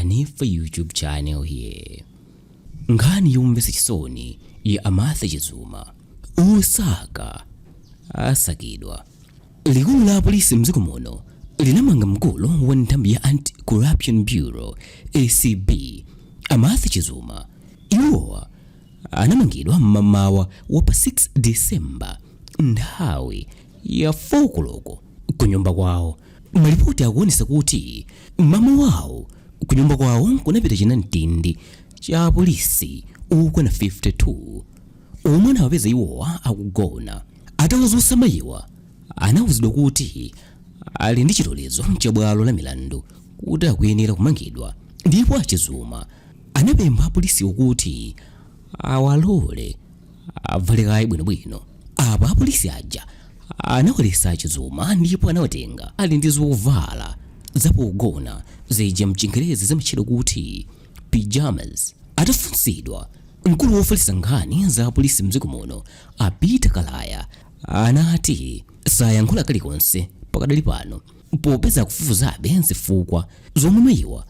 Hanifa YouTube channel here. Nkhani yomvetsa chisoni ya a Martha Chizuma, osaka asakidwa. Likulu la apolisi mdziko muno linamanga mkulu wa nthambi ya Anti-Corruption Bureau, ACB, a Martha Chizuma. Iwowa anamangidwa mmamawa wa pa 6 December nthawi ya 4 koloko kunyumba kwawo. Malipoti akuonesa kuti mmamawawo kunyumba kwawo kunapita chinamtindi cha apolisi okwana 52 omwe anawapeza iwowa akugona. Atawadzutsa mayiwa, anawuzidwa kuti ali ndi chilolezo cha bwalo la milandu kuti akuyenera kumangidwa, ndipo a Chizuma anapempha apolisiwo kuti awalole avale kaye bwinobwino. Apa apolisi aja anawaletsa a Chizuma ndipo anawatenga ali ndi zovala zapogona zija mchingerezi zimatchedwa kuti pyjamas. Atafunsidwa, mkulu wofalitsa nkhani za apolisi mdziko muno a Peter Kalaya anati sayankhula kalikonse pakadali pano popeza akufufuzabe zifukwa zomwe mayiwa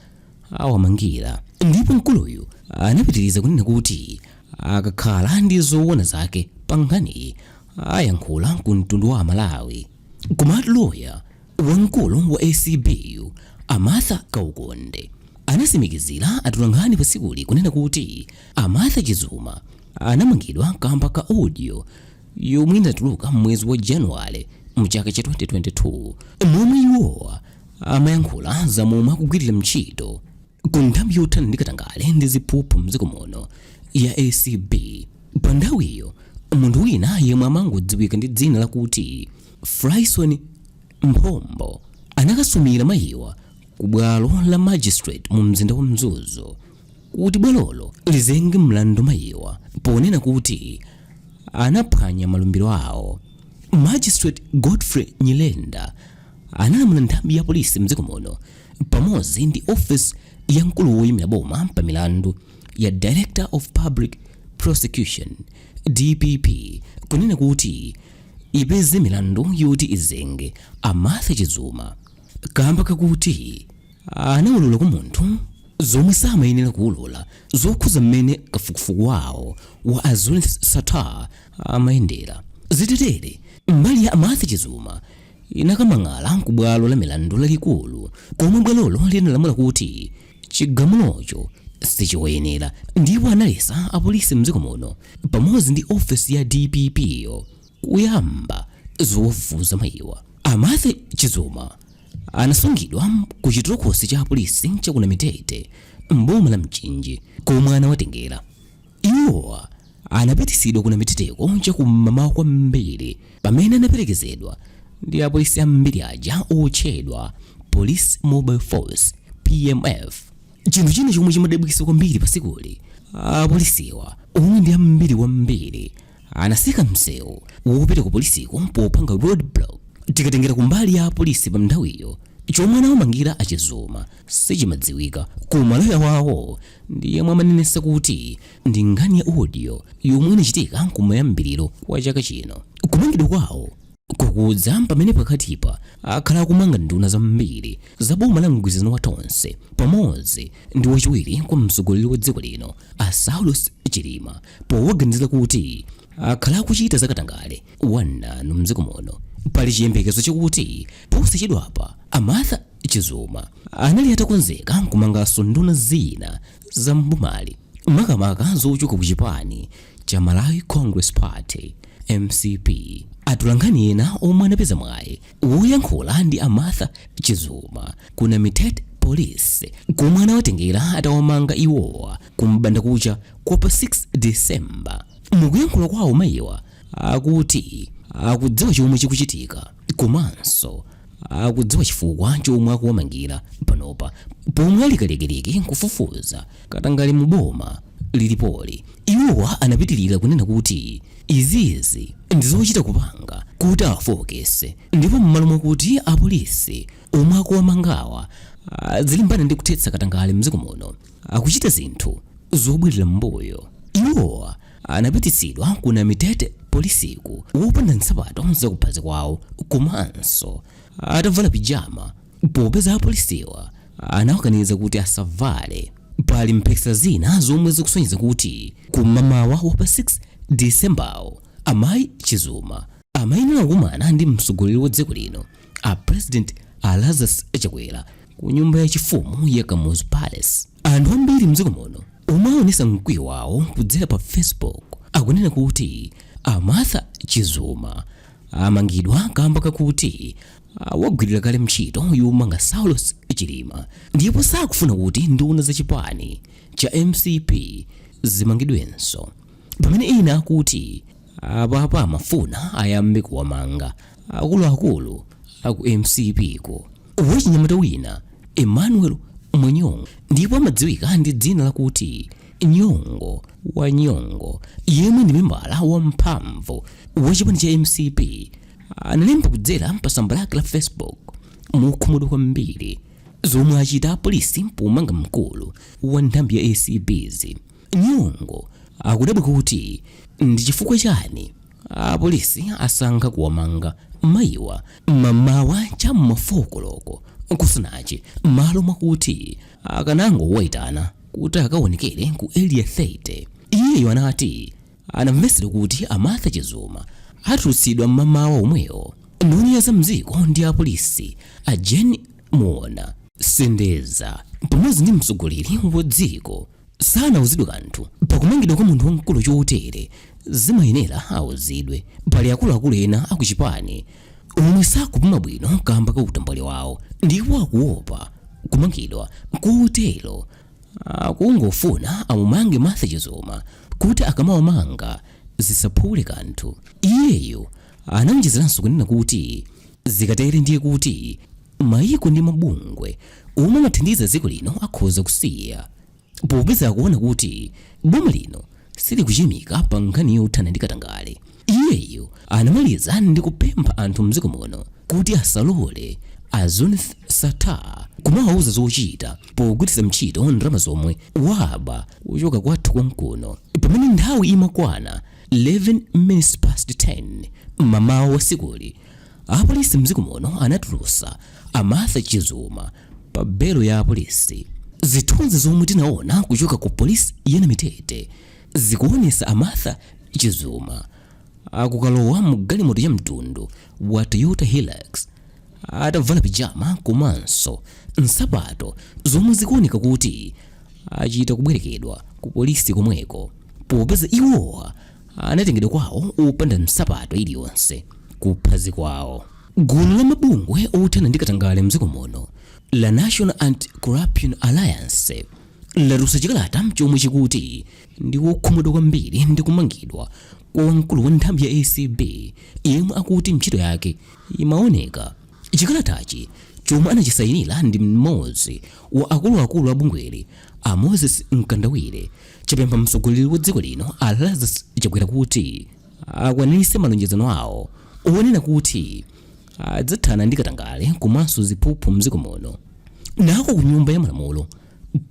awamangira. Ndipo mkuluyu anapitiriza kunena kuti akakhala ndi zoona zake pa nkhaniyi ayankhula ku mtundu wa Amalawi. Komatu loya wamkulu wa ACB yu a Martha Kaukonde anatsimikizira atolankhani pa tsikuli kunena kuti a Martha Chizuma anamangidwa kamba ka audio yomwe inatuluka m'mwezi wa Januwale mchaka cha 2022 momwe iwowa amayankhula za momwe akugwirira ntchito ku nthambi yothana ndi katangale ndi ziphuphu mdziko muno ya ACB. Pa nthawiyo munthu wina yemwe amangodziwika ndi dzina lakuti Fryson Mphombo anakasumira mayiwa ku bwalo la magistrate mu mzinda wa Mzuzu kuti bwalolo lizenge mlandu mayiwa ponena kuti anaphwanya malumbiro awo. Magistrate Godfrey Nyirenda analamula nthambi ya polisi mdziko muno pamodzi ndi office ya mkulu woyimira boma pa milandu ya Director of Public Prosecution, DPP, kunena kuti ipeze milandu yoti izenge a Martha Chizuma kamba kakuti anaulula kwa munthu zomwe samayenera kuulula zokhuza mmene kafukufuku wawo wa a Zuneth Sattar amayendera. Zitatere, mbali ya a Martha Chizuma inakamang'ala ku bwalo la milandu lalikulu komwe bwalolo linalamula kuti chigamulocho sichoyenera ndipo analetsa apolisi mdziko muno pamodzi ndi ofesi ya DPP yo kuyamba zowafufuza mayiwa. A Martha Chizuma anasungidwa ku chitolokosi cha apolisi cha ku Namitete m'boma la Mchinji komwe anawatengera. Iwowa anapititsidwa ku Namiteteko chakum'mamawa kwambiri pamene anaperekezedwa ndi apolisi ambiri aja otchedwa Police Mobile Force, PMF. Chinthu china chomwe chimadabwitsa kwambiri pasikuli, apolisiwa omwe ndi ambiri kwambiri anatseka msewu wopita ku polisiko popanga road block. Tikatengera kumbali ya apolisi pa nthawiyo, chomwe anawamangira a Chizuma sichimadziwika, koma loya wawo ndi yemwe amanenetsa kuti ndi nkhani ya audio yomwe inachitika kumayambiriro kwa chaka chino. Kumangidwa kwawo kukudza pamene pakatipa akhala akumanga nduna zambiri za boma la mgwirizano wa Tonse pamodzi ndi wachiwiri kwa mtsogoleri wa dziko lino a Saulos Chilima powaganizira kuti akhala akuchita zakatangale wananu mdziko muno. Pali chiyembekezo chakuti posachedwapa a Martha Chizuma anali atakonzeka kumanganso nduna zina za m'bomali, makamaka zochoka ku chipani cha Malawi Congress Party, MCP. Atolankhani ena omwe anapeza mwayi woyankhula ndi a Martha Chizuma ku Namitete Police komwe anawatengera atawamanga iwowa kum'bandakucha kwa pa 6 December, mukuyankhula kwawo mayiwa akuti akudziwa chomwe chikuchitika komanso akudziwa chifukwa chomwe akuwamangira panopa pomwe ali kalikiliki kufufuza katangale mu boma lilipoli. Iwowa anapitilira kunena kuti izizi ndi zochita kupanga kuti awafooketse ndipo mmalo mwakuti apolisi omwe akuwamangawa adzilimbana ndi kuthetsa katangale mdziko muno, akuchita zinthu zobwerera m'mbuyo. Iwowa anapititsidwa ku Namitete polisiku wopanda nsapato zakuphazi kwawo komanso atavala pijama popeza apolisiwa Anawakaniza kuti asavale. Pali mphekesera zina zomwe zikusonyeza kuti kumamawa wa pa 6 Disembawo, amayi Chizuma amayenera kukumana ndi mtsogoleri wa dziko lino, a President a Lazarus Chakwera, ku nyumba ya chifumu ya Kamuzu Palace. Anthu ambiri mdziko muno omwe aonesa mkwiyo wawo kudzera pa Facebook akunena kuti a Martha Chizuma amangidwa kamba kakuti wagwirira kale ntchito yomanga Saulos Chilima, ndipo sakufuna kuti nduna za chipani cha MCP zimangidwenso, pamene ena akuti apapa amafuna ayambe kuwamanga akuluakulu aku MCP ko. Wachinyamata wina, Emmanuel Mwenyongo, ndipo amadziwika ndi dzina lakuti Nyongo wa Nyongo, yemwe ndi membala wamphamvu wa chipani cha MCP, analemba kudzera pa tsamba lake la Facebook mokhumudwa kwambiri zomwe achita apolisi pomanga mkulu wa nthambi ya ACB. Nyongo akudabwa kuti ndi chifukwa chani apolisi asankha kuwamanga mayiwa mamawa cha m'ma 4 koloko kusanache, malo mwakuti akanangowayitana kuti akaonekere ku Area 30. Iyeyo anati anamvetsera kuti a Martha Chizuma atulutsidwa mmamawa omwewo. Nduna ya zamdziko ndi apolisi a Jane Muona Sendeza pamodzi ndi mtsogoleri wa dziko sanauzidwe kanthu pakumangidwa kwa munthu wamkulu chotere. Zimayenera auzidwe. Pali akuluakulu ena akuchipani omwe sakupuma bwino kamba ka utambwali wawo ndipo akuopa kumangidwa, kotero akungofuna amumange Martha Chizuma kuti akamawamanga zisaphule kanthu. Iyeyo anaonjezeranso kunena kuti zikatere ndiye kuti mayiko ndi mabungwe omwe amathandiza dziko lino akhoza kusiya, popeza akuona kuti boma lino silikuchimika pa nkhani yothana ndi katangale. Iyeyo anamaliza ndi kupempha anthu mdziko muno kuti asalole a Zuneth Sattar kumawauza zochita pogwiritsa ntchito ndalama zomwe waba kuchoka kwathu konkuno. Pamene nthawi imakwana 11 minutes past 10 mamawa wa sikuli, apolisi mdziko muno anatulutsa a Martha Chizuma pa belo ya apolisi. Zithunzi zomwe tinaona kuchoka ku polisi ya Namitete zikuonesa a Martha Chizuma akukalowa mu galimoto ya mtundu wa Toyota Hilux atavala pijama komanso nsapato zomwe zikuoneka kuti achita kubwerekedwa ku polisi komweko, popeza iwowa anatengedwa kwawo opanda nsapato iliyonse kuphazi kwawo. Gulu la mabungwe othana ndi katangale mdziko muno la National Anti-Corruption Alliance latulutsa chikalata chomwe chikuti ndi wokhumudwa kwambiri ndi kumangidwa kwa wamkulu wa nthambi ya ACB yemwe akuti ntchito yake imaoneka. Chikalatachi, chomwe anachisayinira ndi mmodzi wa akuluakulu a bungweli, a Moses Mkandawire, chapempha mtsogoleri wa dziko lino a Lazarus Chakwera kuti akwaniritse malonjezano awo onena kuti adzathana ndi katangale komanso ziphuphu mdziko muno. Nako ku Nyumba ya Malamulo,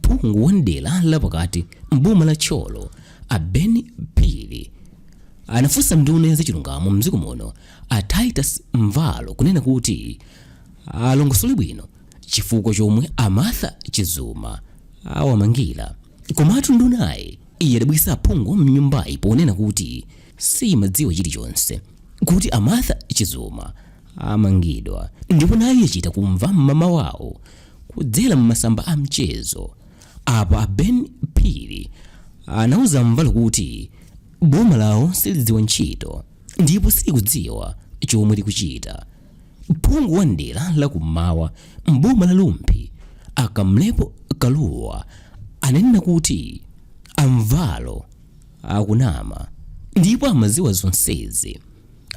phungu wa mdera lapakati mboma la Thyolo, a Ben Phiri, anafunsa nduna ya zachilungamo mdziko muno a Titus Mvalo kunena kuti alongosole bwino chifukwa chomwe a Martha Chizuma awamangira. Komatu ndunayi yadabwitsa aphungu mnyumbayi ponena kuti simadziwa chilichonse kuti a Martha Chizuma amangidwa, ndipo naye yachita kumva mmamawawo kudzera mmasamba a mchezo. Apa a Ben Phiri anauza Mvalo kuti boma lawo silidziwa ntchito ndipo silikudziwa chomwe likuchita. Phungu wa mdera la kummawa mboma la Rumphi, a Kamlepo Kalua, ananena kuti a Mvalo akunama ndipo amadziwa zonsezi.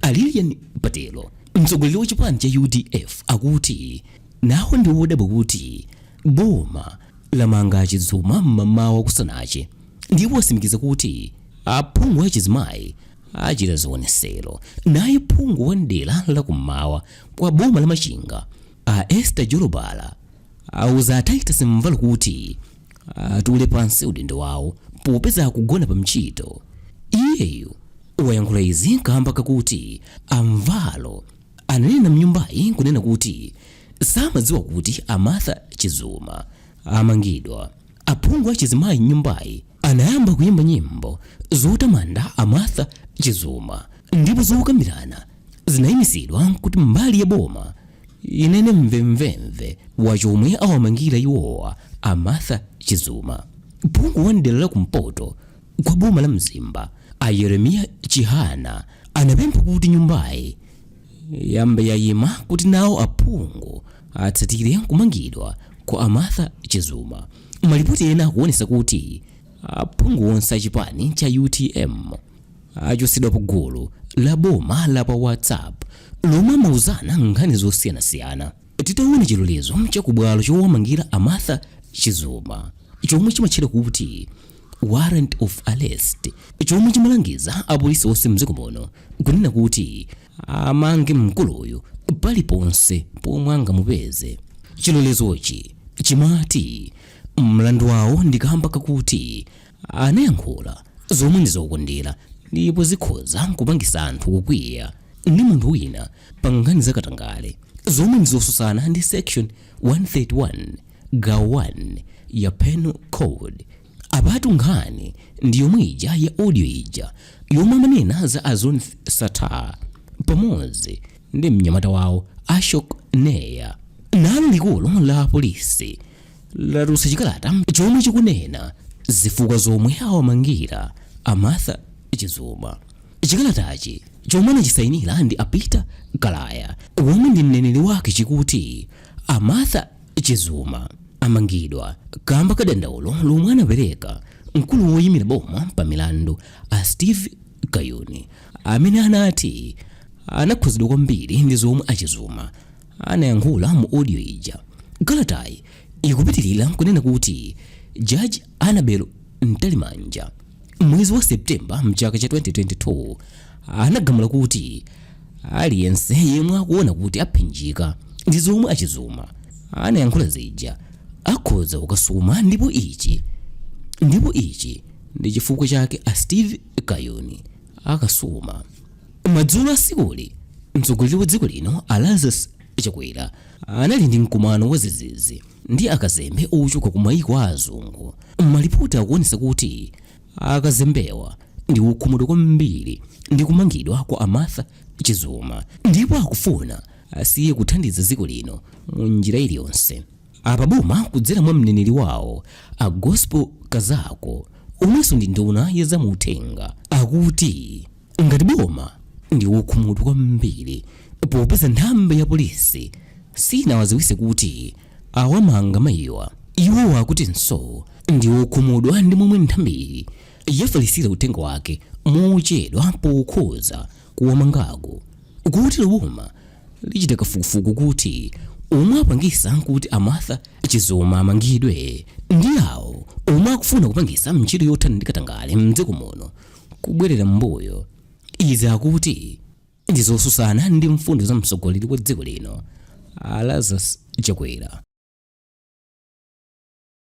A Lilian Patelo, mtsogoleri wa chipani cha UDF, akuti nawo ndi wodabwa kuti boma lamanga a Chizuma mmamawa kusanache, ndipo atsimikiza kuti aphungu achizimayi achita zionesero. Naye phungu wa mdera la kummawa kwa boma la Machinga, a Esther Jolobala, auza a Titus Mvalo kuti atule pansi udindo wawo popeza akugona pa ntchito. Iyeyu wayankhula izi kamba kakuti a Mvalo ananena mnyumbayi kunena kuti samadziwa kuti a Martha Chizuma amangidwa. Aphungu achizimayi m'nyumbayi anayamba kuyimba nyimbo zotamanda a Martha Chizuma ndipo zokambirana zinayimisidwa kuti mbali ya boma inene mvemvemve wa chomwe awamangira iwowa a Martha Chizuma. Phungu wa mdera la kumpoto kwa boma la Mzimba a Yeremiya Chihana anapempha kuti nyumbayi iyambe yayima kuti nawo aphungu atsatire kumangidwa kwa a Martha Chizuma. Malipoti ena akuonesa kuti aphungu onse achipani cha utm achotsedwa pa gulu la boma la pa WhatsApp lomwe amauzana nkhani zosiyanasiyana. Titaona chilolezo cha kubwalo chowamangira a Martha Chizuma chomwe chimatchedwa kuti warrant of arrest chomwe chimalangiza apolisi onse mdziko muno kunena kuti amange mkuluyu paliponse pomwe angamupeze. Chilolezochi chimati mlandu wawo ndi kamba kakuti anayankhula zomwe ndi zokondera ndipo zikhoza kupangisa anthu kukwiya ndi munthu wina pa nkhani za katangale zomwe ndi zosusana ndi section 131 gawo 1 ya Penal Code. Apatu nkhani ndi yomwe ija ya audio ija yomwe amanena za a Zuneth Sattar pamodzi ndi mnyamata wawo Ashok Nair. Nalo likulu la polisi latulutsa chikalata chomwe chikunena zifukwa zomwe awamangira a Martha Chizuma. Chikalatachi chomwe anachisayinira ndi a Peter Kalaya womwe ndi mneneri wake chikuti a Martha Chizuma amangidwa kamba ka dandaulo lomwe anapereka mkulu woyimira boma pa milandu a Steve Kayuni amene anati anakhuzidwa kwambiri ndi zomwe a Chizuma anayankhula mu audio ija. Kalatayi ikupitilira kunena kuti Judge Annabel Mtalimanja mwezi wa September mchaka cha 2022 anagamula kuti aliyense yemwe akuona kuti aphinjika ndi zomwe a Chizuma anayankhula zija akhoza kukasuma ndipo ichi ndi chifukwa chake a Steve Kayuni akasuma. Madzulo a tsikuli, mtsogoleri wa dziko lino a Lazarus Chakwera anali ndi mkumano wa dzidzidzi ndi akazembe ochoka ku maiko a azungu. Malipoti akuonetsa kuti akazembewa ndi okhumudwa kwambiri ndi kumangidwa kwa a Martha Chizuma ndipo akufuna asiye kuthandiza dziko lino mu njira iliyonse. Apa boma kudzera mwa mneneri wawo a Gospel Kazako omwenso ndi nduna ya zamuuthenga akuti ngati boma ndi okhumudwa kwambiri popeza nthambi ya polisi sinawadziwitse kuti awamanga mayiwa. Iwo akutinso ndi okhumudwa ndi momwe nthambiyi yafalisira uthenga wake mochedwa pokhuza kuwamangako kotero boma lichita kafukufuku kuti omwe apangisa kuti a Martha Chizuma amangidwe ndi awo omwe akufuna kupangisa ntchito yothana ndi katangale mdziko muno kubwerera m'mbuyo. Izi akuti ndi zosusana ndi mfundo za mtsogoleri wa dziko lino a Lazarus Chakwera.